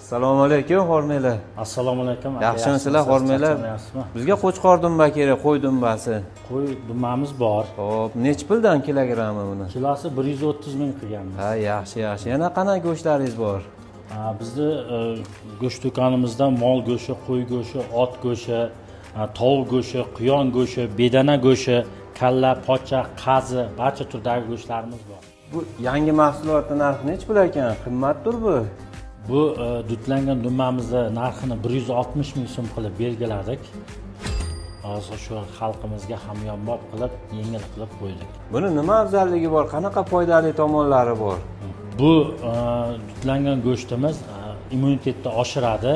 Assalomu alaykum, hormanglar. Assalomu alaykum. Yaxshimisizlar, hormanglar? Bizga qo'chqor dumba kerak, qo'y dumbasi. Qo'y dumbamiz bor. Xo'p, nechi puldan kilogrammi buni? Kilosi 130 ming qilganmiz. Ha, yaxshi, yaxshi. Yana qanaqa go'shtlaringiz bor? Bizni go'sht do'konimizda mol go'shti, qo'y go'shti, ot go'shti, tovuq go'shti, quyon go'shti, bedana go'shti, kalla, pocha, qazi, barcha turdagi go'shtlarimiz bor. Bu yangi mahsulotning narxi nechi pul ekan? Qimmatdir bu. Bu dudlangan dumbamizni narxini 160 ming so'm qilib belgiladik. Hozir shu xalqimizga hamyonbop qilib, yengil qilib qo'ydik. Buni nima afzalligi bor? Qanaqa foydali tomonlari bor? Bu dudlangan go'shtimiz immunitetni oshiradi.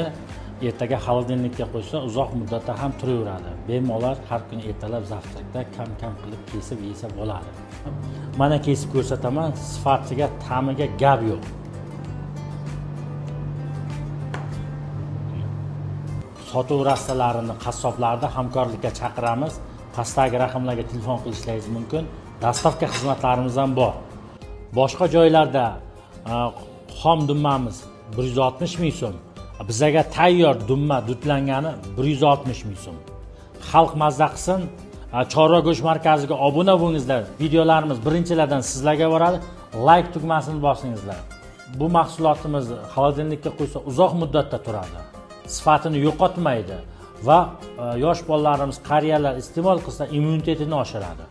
Ertaga xolodilnikka qo'ysa uzoq muddatda ham turaveradi. Bemalol har kuni ertalab zavtrakda kam-kam qilib kesib yesa bo'ladi. Mana kesib ko'rsataman, sifatiga, ta'miga gap yo'q. Sotuv rastalarini qassoblarni hamkorlikka chaqiramiz. Pastdagi raqamlarga telefon qilishingiz mumkin. Dastavka xizmatlarimiz ham bor. Boshqa joylarda xom dumbamiz 160 ming so'm. Bizaga tayyor dumba dudlangani 160 ming so'm. Xalq mazza qilsin. Chorva go'sht markaziga obuna bo'lingizlar. Videolarimiz birinchilardan sizlarga boradi. Like tugmasini bosingizlar. Bu mahsulotimiz xolodilnikka qo'ysa uzoq muddatda turadi. Sifatini yo'qotmaydi va yosh bolalarimiz, qariyalar iste'mol qilsa immunitetini oshiradi.